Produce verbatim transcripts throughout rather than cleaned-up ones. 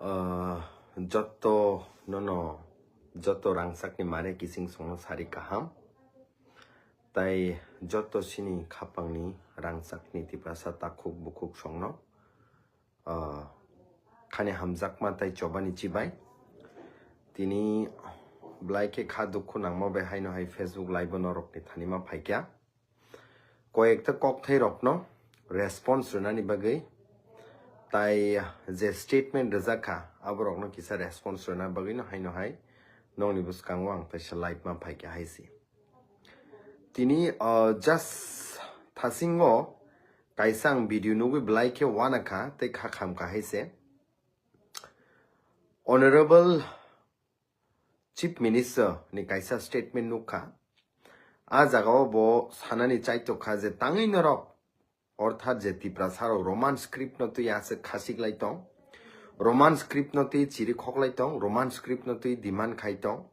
Ah, jotto nono, jotto rangchakni mare kising songno sari kaham. Tai jotto sini khapangni rangchakni Tiprasa takhuk bukhuk songno, ah, khani hamjakma tai chobani chibai. Tini belai khe kha dukhu nangma bai haino hai Facebook live o norokni thani ma phaikya. Koyekta kokthai rokno response rwnani bagwi tai je statement rwjak kha, aborokno kisa response rwna bagwino haino hai nokni bwskango ang kaisa live ma phaikha hai se. Tini, uh, just thasingo kaisa ang video nugwi belai khe uanakha tei kha khamkha hai se. Honorable Chief Minister ni kaisa statement nukha. A jagao bo sanani chaitokha je tangwi norok, orthat je Tiprasa rok Roman script no twi aswk khasiklai tong, Roman script no twi chiri khoklai tong, Roman script no twi demand khai tong,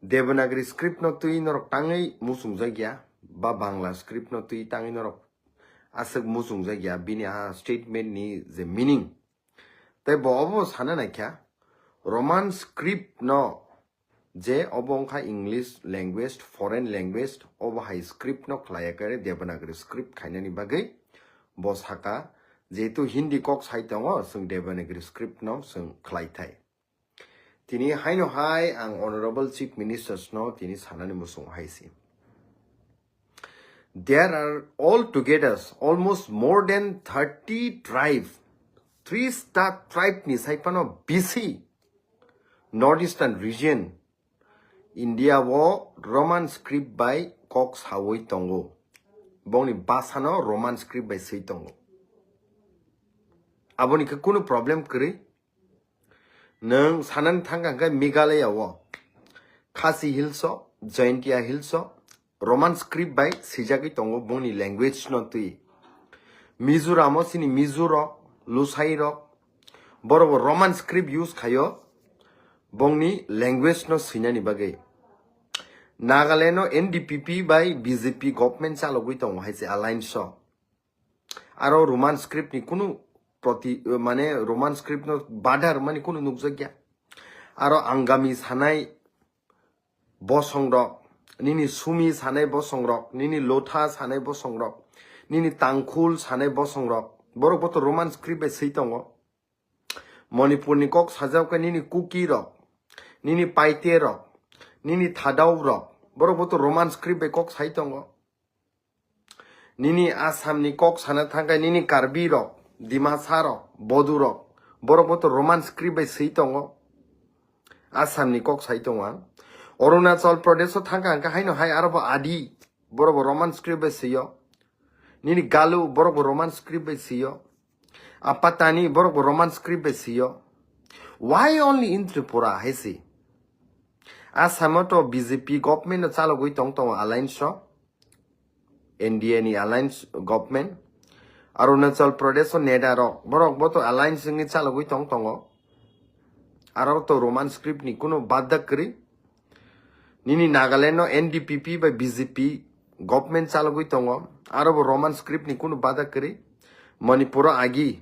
Devanagari script no twi norok tangwi muchungjak ya, ba Bangla script no twi tangwi norok aswk muchungjak ya, bini a statement ni je meaning. Tei bo obo sana naikha, Roman script no je obo wngkha English language, foreign language, obo hai script no khlaiya kare Devanagari script khainani bagwi bo saka, jehetu Hindi kok sai tongo, chwng Devanagari script no chwng khlai thai. Tini haino hai ang Honorable Chief Ministers no tini sanani muchungo hai se. There are altogether almost more than thirty tribe, tris ta tribe ni sai phano bisi North Eastern region India o Roman script bai kok sawi tongo. Bongni basa no Roman script bai swi tongo. Aboni khe kunu problem kwrwi. Nwng sanani thangkha hwnkhe Meghalaya o, Khasi Hills o, Jaintia Hills o, Roman script bai swijagwi tongo bongni language no twi. Mizoram o chini Mizo rok, Lusai rok, borok bo Roman script use khaio bongni language no swinani bagwi. Nagaland o N D P P bai B J P government chalogwi tongo hai se alliance o. Aro Roman script ni kunu proti, mane Roman script no bada rwmani kunu nukjakya. Aro Angami sanai bosong rok, nini Sumi sanai bosong rok, nini Lotha sanai bosong rok, nini Tangkhul sanai bosong rok, borok bo to Roman script bai swi tongo. Manipur ni kok sajak khe nini Kuki rok, nini Paite rok, nini Thadou rok, borok bo to Roman script bai kok sai tongo. Nini Assam ni kok sana thangkhe nini Karbi rok, Dimasa rok, Bodu rok, borok bo to Roman script bai swi tongo. Assam ni kok sai tongo ang. Arunachal Pradesh o thangkha hwnkhe haino hai aro bo Adi, borok bo Roman script bai swio. Nini Galu, borok bo Roman script bai swio. A Patani, borok bo Roman script bai swio. Why only in Tripura hai se? Assam o to B J P government no chalogwi tong tongo alliance o. N D A ni alliance government. Arunachal Pradesh o NEDA rok, borok bo to alliance wngwi chalogwi tong tongo. Aro to Roman script ni kunu bada kwrwi. Nini Nagaland no N D P P bai B J P government chalogwi tongo. Aro bo Roman script ni kunu bada kwrwi. Manipur o agi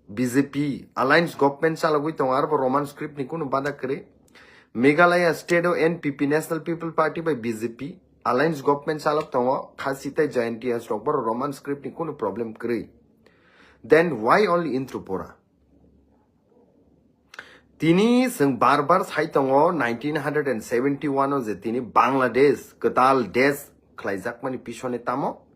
B J P alliance government chalogwi tongo, aro bo Roman script ni kunu bada kwrwi. Meghalaya state o N P P, National People Party bai B J P alliance government chalok tongo, Khasi tei Jaintia rok bo Roman script ni kunu problem kwrwi. Then why only in Tripura? Tini chwng bar bar sai tongo, nineteen hundred and seventy one o je tini Bangladesh kwtal desh khlaijakmani pisone tamo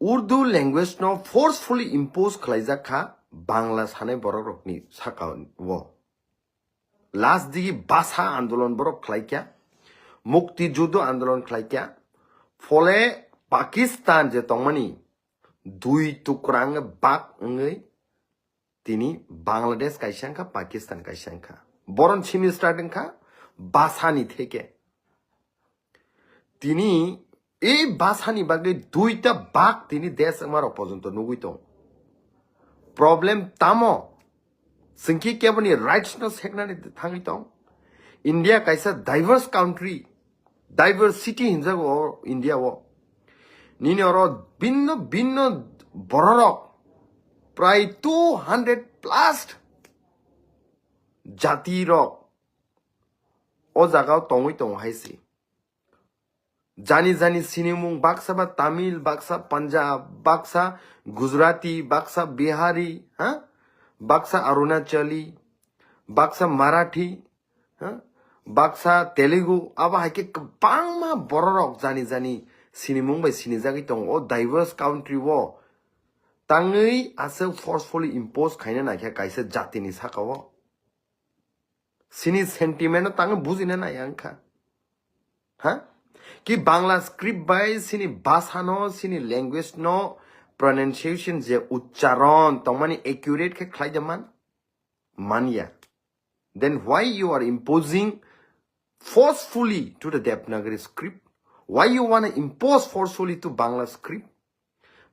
Urdu language no forcefully impose khlaijak kha Bangla sanai borok rokni saka o. Last digi basa andolon borok khlaikya, mukti judo andolon khlaikya, phole Pakistan je tongmani dui tukra wngwi bak wngwi tini Bangladesh kaisa wngkha, Pakistan kaisa wngkha. Boron simi start wngkha basani theke. Tini ei basani bagwi duita bak tini desh wngmarok porjonto nugwi tong. Problem tamo? Chwngkhe keboni rights no seknani thangwi tong. India kaisa diverse country, diversity hinjago o India o. Nini oro binno binno bororok prai two hundred plus jati rok o jaga o tongwi tongo hai se. Jani jani sinimung baksa ba Tamil, baksa Punjab, baksa Gujarati, baksa Bihari, ha? Baksa Arunachali, baksa Marathi, ha? Baksa Telugu, abo hai khe kwbangma bororok jani jani sinimung bai sinijagwi tongo o diverse country o. Tangwi aswk forcefully impose khaina naikha kaisa jatini saka o. Sini sentiment no tangwi bujina nai ang kha. Ha? Ki Bangla script bai sini bhasha no, sini language no pronunciation je uchcharon tongmani accurate khe khlai da man? Manya. Then why you are imposing forcefully to the Devanagari script? Why you wanna impose forcefully to Bangla script?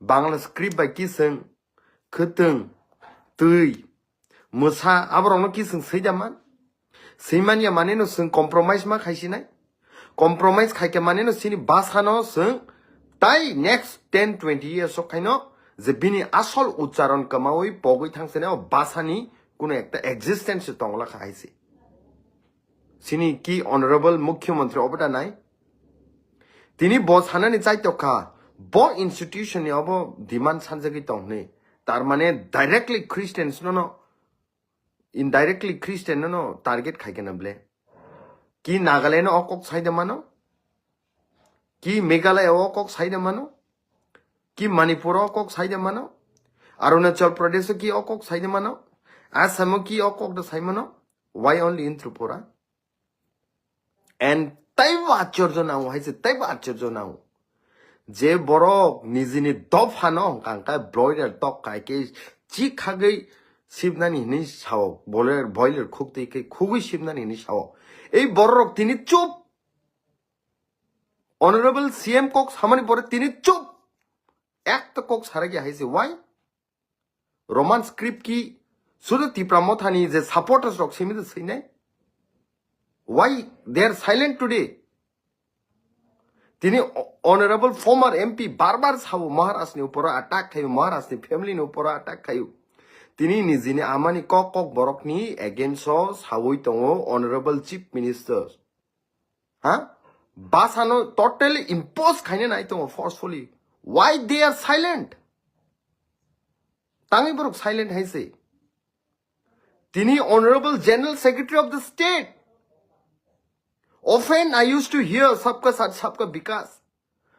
Bangla script bai kising, khwtwng, twi, mwsa, aborokno kising swi da man? Swi manya maneno chwng compromise ma khaisinai? Compromise khaikhe maneno chini bhasano chwng tai next ten twenty years o khaino je bini asol uchcharon kwmawi pogwi thangsinai o bhasani kuno ekta existence tongla kha hai se. Sini ki honorable mukhyamantri obo da nai? Tini bo sanani chaitok kha, bo institution ni obo demand sanjagwi tong hwnwi. Tar mane directly Christians no no, indirectly Christian no no target khai kena ble. Ki Nagaland o kok sai de mano? Ki Meghalaya o kok sai de mano? Ki Manipur o kok sai de mano? Arunachal Pradesh o ki o kok sai de mano? Assam o ki o kok da sai mano? Why only in Tripura? And taibo achorjo nango hai se, taibo achorjo nango. Je borok nijini dophano hwnkha hwnkhe broiler tok kai khe chik khagwi sibnani hinwi sao, boiler, boiler khuk twi khe khugwi sibnani hinwi sao. Ei bororok tini chup. Honorable C M kok samani pore tini chup. Ekta kok sarakya hai se, why? Roman script ki sudu Tipra Mothani je supporters rok simi de sinai? Why they are silent today? Tini o-, honorable former M P bar bar sao Maharaj ni uporo attack khayo, Maharaj ni family ni uporo attack khayo. Tini nijini amani kok kok borok ni against o sawi tongo honorable chief minister. Ha? Bhasha no totally impose khaina nai tongo forcefully. Why they are silent? Tangwi borok silent hai se. Tini Honorable General Secretary of the State. Often I used to hear Sabka Saath Sabka Vikas.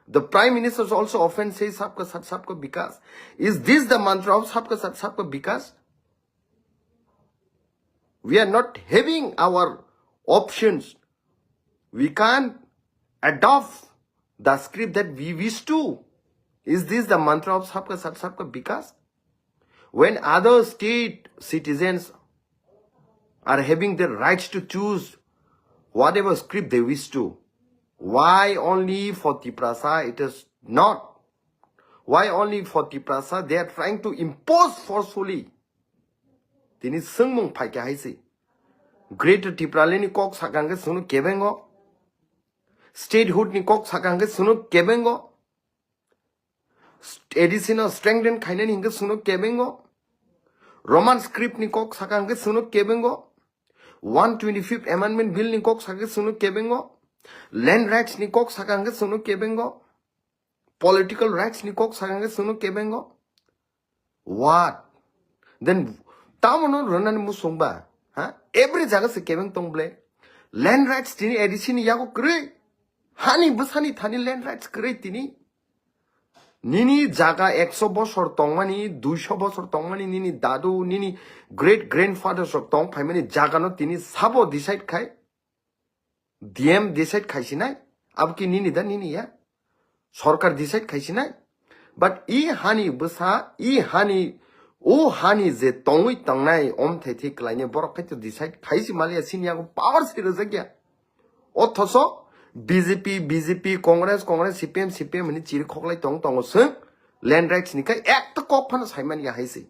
The Prime Minister also often says Sabka Saath Sabka Vikas. Is this the mantra of Sabka Saath Sabka Vikas? We are not having our options. We can't adopt the script that we wish to. Is this the mantra of Sabka Saath Sabka Vikas? When other state citizens are having the rights to choose whatever script they wish to, why only for Tiprasa it is not? Why only for Tiprasa they are trying to impose forcefully? Tini swngmung phaikha hai se. Greater Tipraland ni kok sakha hwnkhe chwngno kebengo. Statehood ni kok sakha hwnkhe chwngno kebengo. A D C no strengthen khainani hwnkhe chwngno kebengo. Roman script ni kok sakha hwnkhe chwngno kebengo. One twenty-fifth Amendment Bill ni kok sakha hwnkhe chwngno kebengo. Land rights ni kok sakha hwnkhe chwngno kebengo. Political rights ni kok sakha hwnkhe chwngno kebengo. What? Then tamo no rwnani musung ba? Ha? Every jaga se kebeng tong ble. Land rights tini A D C ni yago kwrwi. Hani bwsani thani land rights kwrwi tini. Nini jaga ekso bosor tongmani, duiso bosor tongmani, nini dadu, nini great grandfathers rok tong phaimani jaga no tini sabo decide khai. D M decide khaisinai, abo ki nini da nini ya? Sorkar decide khaisinai. But i hani bwsa, i hani, o hani je tongwi tongnai, om thai thai klainai, borok khai to decide khaisi maliya, sini yago power se rwjak ya. Othoso B J P, B J P, Congress, Congress, C P M, C P M hwnwi chiri khoklai tong tongo swng, land rights ni khai ekta kok phano saimani ya hai se.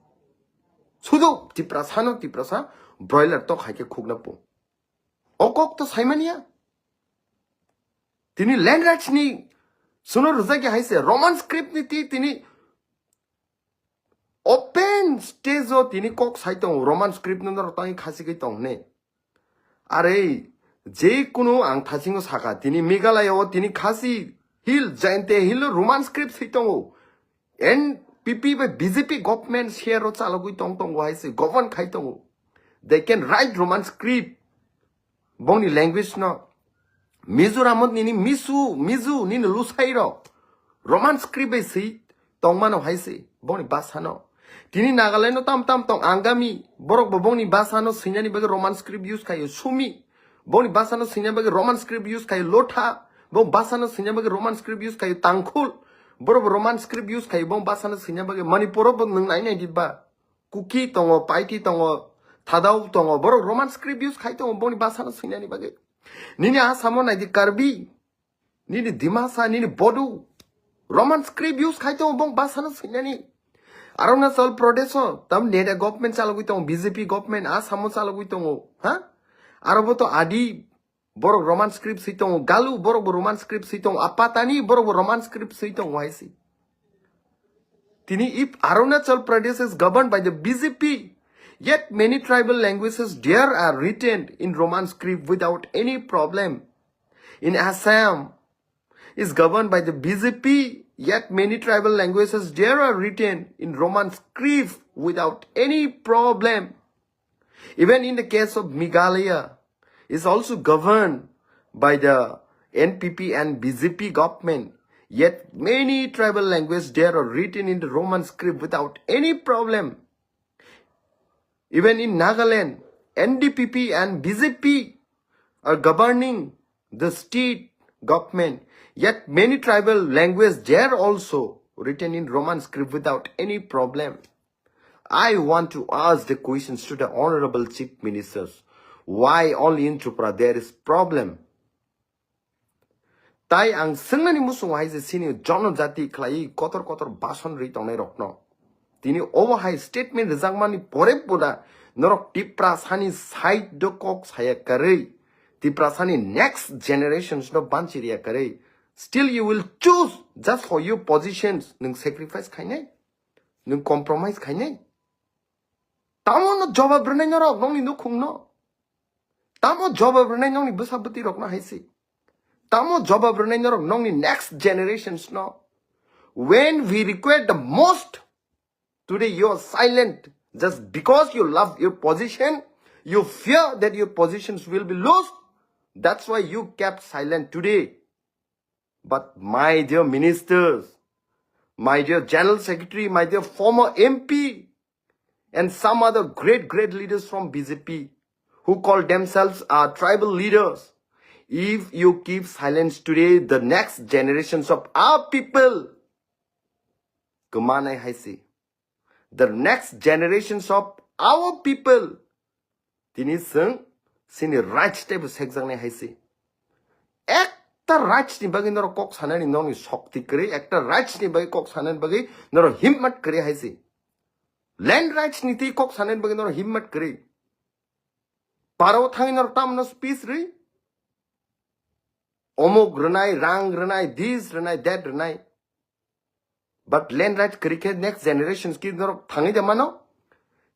Sudu Tiprasa no Tiprasa broiler tok hai khe khukna po. O kok to saimaniya. Tini land rights ni suno rwjak ya hai se, Roman script ni ti tini Open stage o tini kok sai tongo, Roman script no norok tangwi khasi kai tong hwnwi. Are, je kunu ang thasingo saka, tini Meghalaya o tini Khasi Hill, Jaintia Hill o Roman script sai tongo. N P P bai B J P government share o chalogwi tong tongo hai se, govern khai tongo. They can write Roman script. Bongni language no. Mizoram o nini Misu, Mizu, nini Lusai rok Roman script bai swi tongmano hai se, bongni basa no. Tini Nagaland o tam tam tong Angami, borok bo bongni basa no swinani bagwi Roman script use khaio, Sumi, bongni basa no swinani bagwi Roman script use khaio, Lotha, bo basa no swinani bagwi Roman script use khaio, Tangkhul, borok bo Roman script use khaio, bong basa no swinani bagwi. Manipur o bo nwng nai nai di ba. Kuki tongo, Paiti tongo, Thadao tongo, borok Roman script use khai tongo bongni basa no swinani bagwi. Nini Assam o nai di Karbi, nini Dimasa, nini Bodo, Roman script use khai tongo bong basa no swinani. Arunachal Pradesh o tam neta government chalogwi tongo, B J P government, Assam o chalogwi tongo, ha? Aro bo to Adi, borok Roman script swi tongo, Galu, borok bo Roman script swi tongo, Apatani, borok bo Roman script swi tongo hai se. Tini, if Arunachal Pradesh is governed by the B J P, yet many tribal languages there are written in Roman script without any problem. In Assam is governed by the B J P, yet many tribal languages there are written in Roman script without any problem. Even in the case of Meghalaya, is also governed by the N P P and B J P government. Yet many tribal languages there are written in the Roman script without any problem. Even in Nagaland, N D P P and B J P are governing the state government. Yet many tribal languages there also written in Roman script without any problem. I want to ask the questions to the honorable chief ministers. Why only in Tripura there is problem? Tai ang swngnani muchungo hai je sini jonojati khlai kotor kotor bason ri tongnai rokno. Tini obo hai statement rijakmani pore pura norok Tiprasani side do kok saya karwi. Tiprasani next generations no banchi riya karwi. Still you will choose just for your positions. Nwng sacrifice khainai? Nwng compromise khainai? Tamo no jobab rwnai norok nongni nukhungno? Tamo jobab rwnai nongni bwsa bwtwi rokno hai se? Tamo jobab rwnai norok nongni next generations no? When we require the most, today you are silent just because you love your position, you fear that your positions will be lost. That's why you kept silent today. But my dear ministers, my dear general secretary, my dear former M P, and some other great, great leaders from B J P who call themselves our tribal leaders, if you keep silence today, the next generations of our people, kwmanai hai se. The next generations of our people, tini chwng chini rights teibo sekjaknai hai se. Ekta rights ni bagwi norok kok sanani nongni shokti kwrwi, ekta rights ni bagwi kok sanani bagwi norok himmat kwrwi hai se. Land rights ni twi kok sanani bagwi norok himmat kwrwi. Paro thangwi norok tamno speech rwi? Omuk rwnai, rang rwnai, this rwnai, that rwnai. But land rights kwrwi khe next generations ki norok thangwi de mano?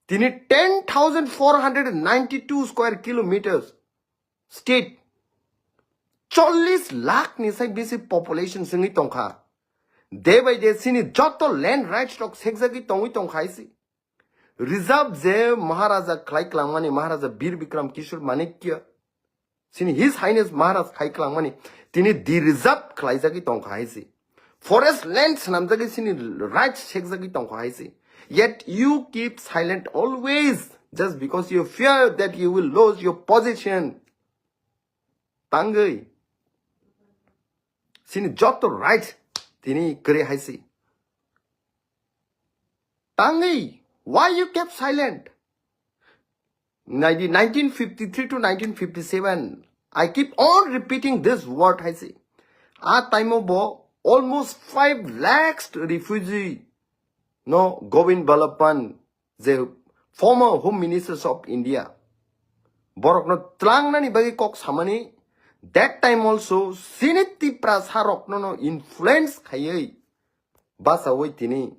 Tini ten thousand four hundred ninety-two square kilometers state, chollish lakh ni sai bisi population singwi tongkha. Day by day sini joto land rights rok sekjagwi tongwi tongkha hai se. Reserve je Maharaja khlai klangmani, Maharaja Bir Bikram Kishore Manikya, sini His Highness Maharaj khai klangmani, tini de-reserve khlaijagwi tongkha hai se. Forest land swnamjagwi sini rights sekjagwi tongkha hai se. Yet you keep silent always just because you fear that you will lose your position. Tangwi sini joto rights tini kwrwi hai se. Tangwi, why you kept silent? Nai di, nineteen fifty-three to nineteen fifty-seven, I keep on repeating this word hai se. A time o bo almost five lakhs refugee no Govind Vallabh Pant, je former Home Ministers of India, borokno tlangnani bagwi kok samani, that time also sini Tiprasa rokno no influence khaiwi bachawi tini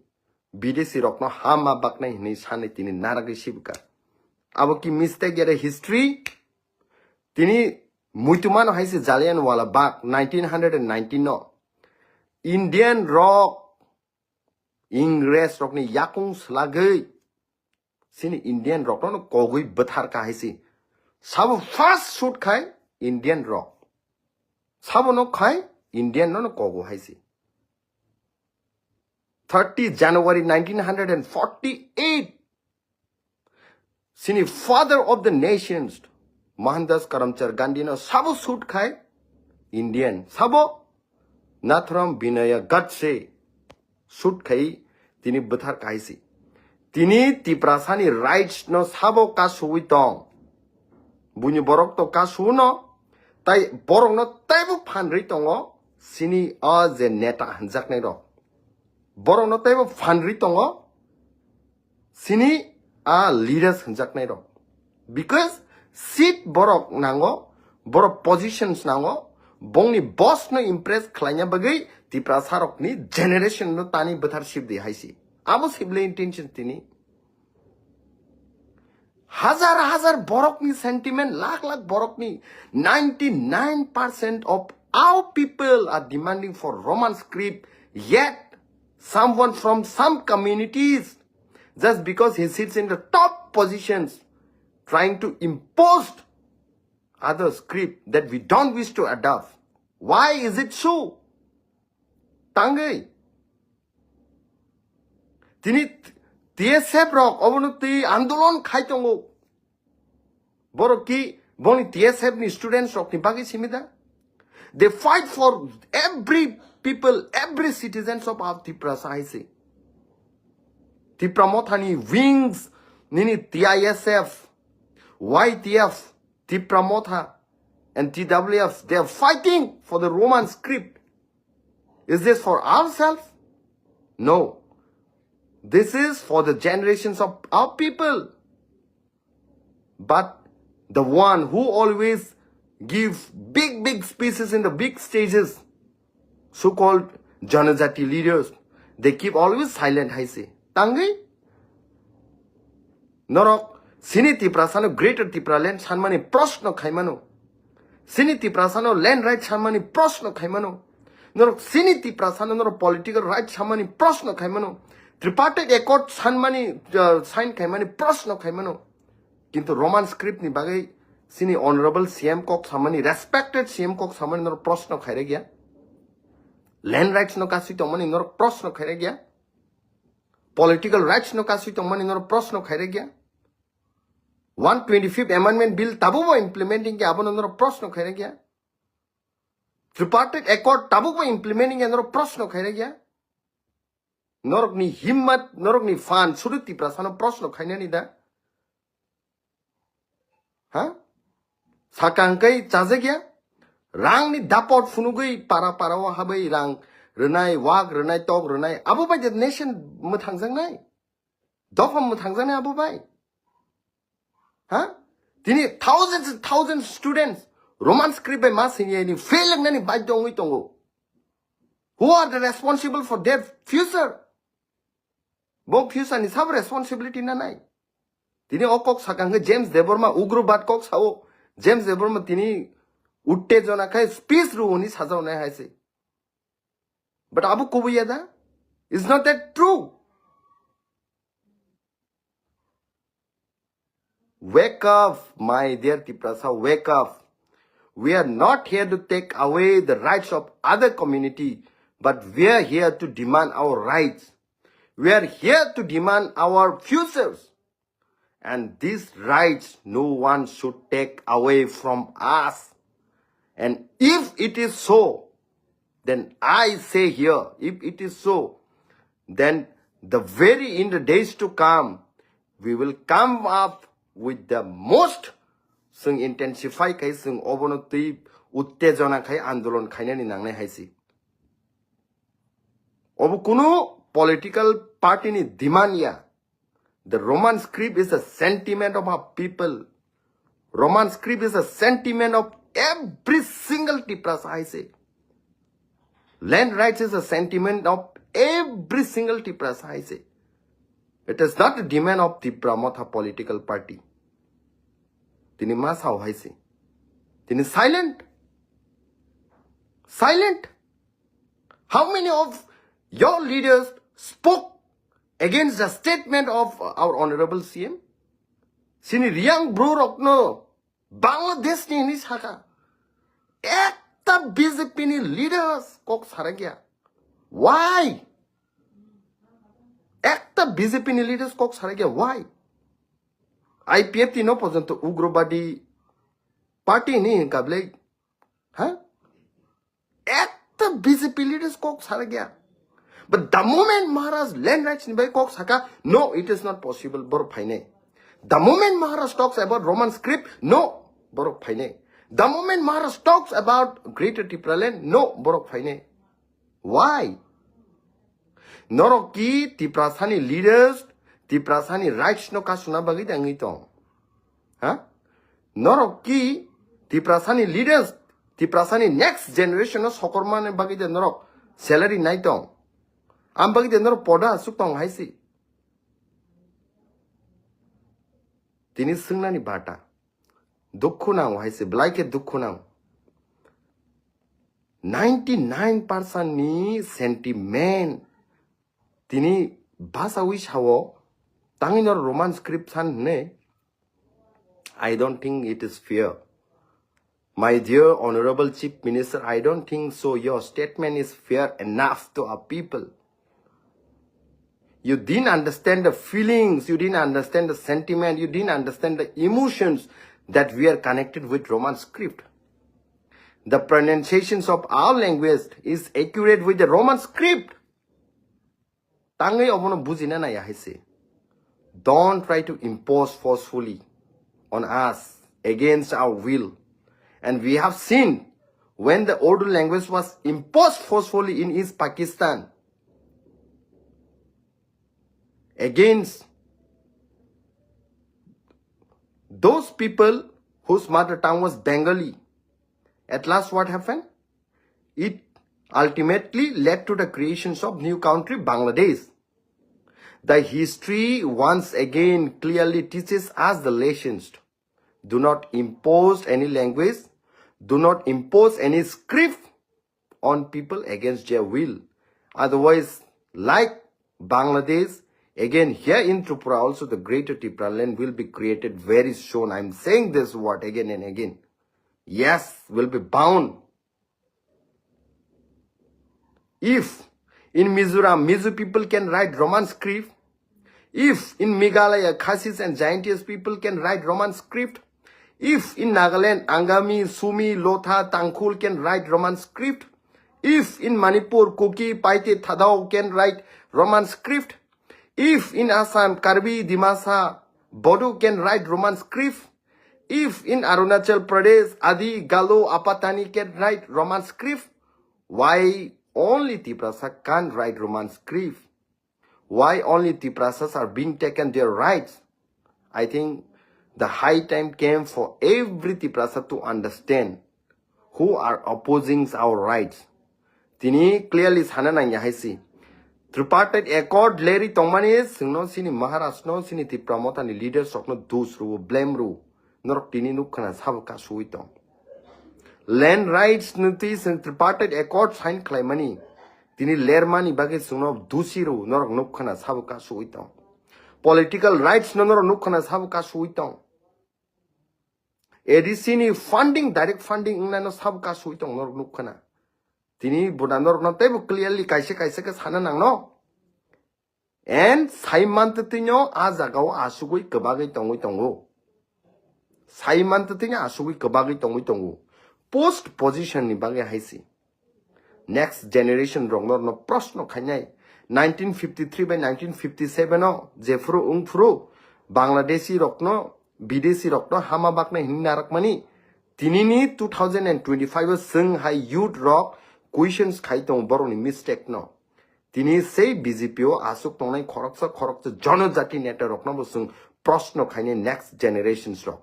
Bidesi rokno hama baknai hinwi sanwi tini naragwi sibwkha. Abo ki mistake ya de history? Tini muitumano hai se Jallianwala Bagh nineteen hundred and nineteen no Indian rok Ingres rokni yakung slagwi sini Indian rokno kogwi bwthar ka hai se. Sabo first shoot khai Indian rok. Sabo no khai Indian no kogo hai se. Thirty January nineteen hundred and forty-eight, sini father of the nations, Mohandas Karamchand Gandhi no sabo shoot khai Indian, sabo Nathuram Vinaya Godse shoot khai tini bwthar ka hai se. Tini Tiprasani rights no sabo kasuwi tong. Buini borok to kasuno, tai borokno taibo phanrwi tongo, sini o je neta hanjaknai rok. Borokno taibo phanrwi tongo, sini a leaders hanjaknai rok. Because seat borok nango, borok positions nango, bongni boss no impress khlaina bagwi Tiprasa rokni generation no tani bwthar sibdi hai se. Abo sibli intention tini. Hazar hazar borokni sentiment, lakh lakh borokni, ninety-nine percent of our people are demanding for Roman script, yet someone from some communities, just because he sits in the top positions, trying to impose other script that we don't wish to adopt. Why is it so? Tangwi. Tini T S F rok obono twi andolon khai tongo. Borok ki boni T S F ni students rok ni bagwi simi da? They fight for every people, every citizens of our Tiprasa hai se. Tipra Motha ni wings, nini T I S F, Y T F, Tipra Motha, and T W F, they are fighting for the Roman script. Is this for ourselves? No. This is for the generations of our people. But the one who always give big, big speeches in the big stages, so-called Janajati leaders, they keep always silent, hai se. Tangwi? Norok sini Tiprasano Greater Tipraland sanmani proshno khaimano. Sini Tiprasano land right sanmani proshno khaimano. Norok sini Tiprasano norok political right sanmani proshno khaimano. Tripartite Accord sanmani, uh, sign khaimani proshno khaimano. Kintu Roman script ni bagwi sini honorable C M kok samani, respected C M kok samani norok proshno khairek ya. Land rights no kasui tongmani norok proshno khairek ya. Political rights no kasui tongmani norok proshno khairek ya. One twenty-fifth Amendment Bill tabukbo implementing khe abono norok proshno khairek ya. Tripartite Accord tabukbo implementing khe norok proshno khairek ya. Norokni himmat, norokni phan sudu Tiprasano proshno khainani da? Ha? Sakang kai chajak ya? Rangni dapot phunugwi para para o habai rang rwnai, wak rwnai, tok rwnai, abo bai de nation mwthangjaknai. Dopha mwthangjaknai abo bai. Ha? Tini thousands and thousands students Roman script bai ma sini ni fail nani bai dongwi tongo. Who are the responsible for their future? Bo future ni sabo responsibility na nai. Tini o kok sakang khe James Debbarma ugrobad kok sao. James Debbarma tini uttejona khai speech ruhuni sajao nai hai se. But abo kubuya da? Is not that true? Wake up, my dear Tiprasa, wake up. We are not here to take away the rights of other community, but we are here to demand our rights. We are here to demand our futures. And these rights no one should take away from us. And if it is so, then I say here, if it is so, then the very in the days to come, we will come up with the most, chwng intensify khai chwng obono twi uttejona khai andolon khainani nangnai hai se. Obo kunu political party ni demand ya. The Roman script is a sentiment of our people. Roman script is a sentiment of every single Tiprasa, I say. Land rights is a sentiment of every single Tiprasa, I say. It is not a demand of Tipra Motha political party. Tini ma sao hai se. Tini silent. Silent. How many of your leaders spoke against the statement of our honorable C M? Sini Riang bro rokno Bangladesh ni hini saka. Ekta B J P ni leaders kok sarakya. Why? Ekta B J P ni leaders kok sarakya. Why? I P F T no porjonto ugrobadi party ni hinka bwle. Ha? Ekta B J P leaders kok sarakya. But the moment Maharaj land rights ni bai kok saka, no, it is not possible, borok phainai. The moment Maharaj talks about Roman script, no, borok phainai. The moment Maharaj talks about Greater Tipraland, no, borok phainai. Why? Norok ki Tiprasani leaders, Tiprasani rights no kasuna bagwi tangwi tong? Ha? Norok ki Tiprasani leaders, Tiprasani next generation no sokormani bagwi de norok salary nai tong? Am bagwi de norok poda asuk tong hai si? Tini swngnani bata. Dukhu nang hai si, belai khe dukhu nang. Ninety nine percent ni sentiment tini basawi sao, tangwi no Roman script san hne. I don't think it is fair. My dear Honorable Chief Minister, I don't think so. Your statement is fair enough to our people. You didn't understand the feelings, you didn't understand the sentiment, you didn't understand the emotions that we are connected with Roman script. The pronunciations of our language is accurate with the Roman script. Tangwi obono bujina naiya hai se. Don't try to impose forcefully on us against our will. And we have seen when the Urdu language was imposed forcefully in East Pakistan against those people whose mother tongue was Bengali. At last, what happened? It ultimately led to the creations of new country, Bangladesh. The history once again clearly teaches us the lessons. Do not impose any language. Do not impose any script on people against their will. Otherwise, like Bangladesh, again here in Tripura also the greater Tipraland will be created very soon. I'm saying this word again and again. Yes, will be bound. If in Mizoram, Mizo people can write Roman script, if in Meghalaya, Khasis and Jaintias people can write Roman script, if in Nagaland, Angami, Sumi, Lotha, Tangkhul can write Roman script, if in Manipur, Kuki, Paite, Thadou can write Roman script, if in Assam, Karbi, Dimasa, Bodo can write Roman script, if in Arunachal Pradesh, Adi, Galo, Apatani can write Roman script, why only Tiprasa can't write Roman script? Why only Tiprasas are being taken their rights? I think the high time came for every Tiprasa to understand who are opposing our rights. Tini clearly sana nangya hai si. Tripartite accord leri tongmani singno sini Maharaj no sini Tipra Motha ni leaders rokno dus ru, blame ru. Norok tini nuk khana sabo kasui tong. Land rights ni twi sing tripartite accord sign khlaimani. Tini lermani bagwi singno dusi ru, norok nuk khana sabo kasui tong. Political rights no norok nuk khana sabo kasui tong. A D C ni funding, direct funding wngnai no sabo kasui tong norok nuk khana. Tini buda norok no teibo clearly kaisa kaisa khe sana nangno. And sai mantwtwino a jagao asugwi kwbagwi tongwi tongo. Sai mantwtwino asugwi kwbagwi tongwi tongo. Post position ni bagwi hai si. Next generation rokno no proshno khainai. Nineteen fifty-three by nineteen fifty-seven o jephuru wngphuru Bangladeshi rokno, Bidesi rokno hama baknai hinwi narakmani. Tinini two thousand and twenty-five o swng hai youth rok questions khai tongo borokni mistake no. Tini sei B J P o aswk tongnai khoroksa khoroksa jonojati neta rokno bo chwng proshno khainai next generations rok.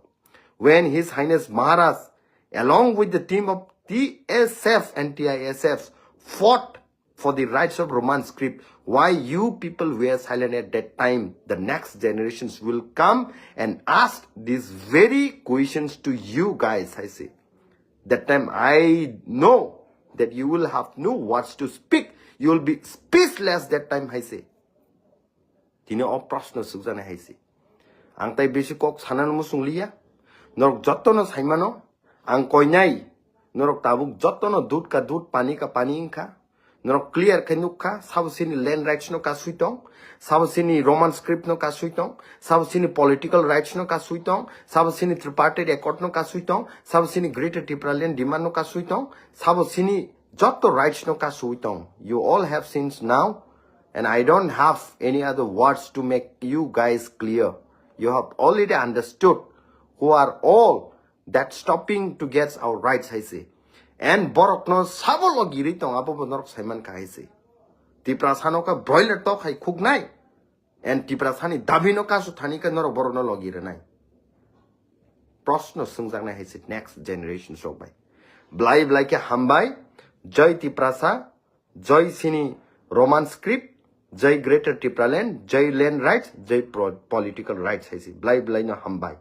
When His Highness Maharaj, along with the team of T S F and T I S F, fought for the rights of Roman script. Why you people were silent at that time? The next generations will come and ask these very questions to you guys, I say. That time I know that you will have no words to speak. You will be speechless that time, I say. Tini o proshno sukjani hai se. Ang tai besi kok sanano muchung liya. Norok jotono saimano. Ang koinai. Norok tabuk jotono dud ka dud, pani ka pani wngkha. Norok clear khe nukha. Sabo sini land rights no kasui tong. Sabo sini Roman script no kasui tong. Sabo sini political rights no kasui tong. Sabo sini tripartite accord no kasui tong. Sabo sini Greater Tipraland demand no kasui tong. Sabo sini joto rights no kasui tong. You all have seen now. And I don't have any other words to make you guys clear. You have already understood who are all that stopping to get our rights, hai se. And borok no sabo logiri tong, abo bo norok saiman kha, hai se. Tiprasa no ka broiler tok hai khuknai. And Tiprasa ni dabi no kasu thani ka norok borok no logirinai. Proshno swngjaknai hai se next generation rok bai. Blai blai khe hambai, jai Tiprasa, jai sini Roman script, jai Greater Tipraland, jai land rights, jai pro-, political rights hai se. Blai blai no hambai.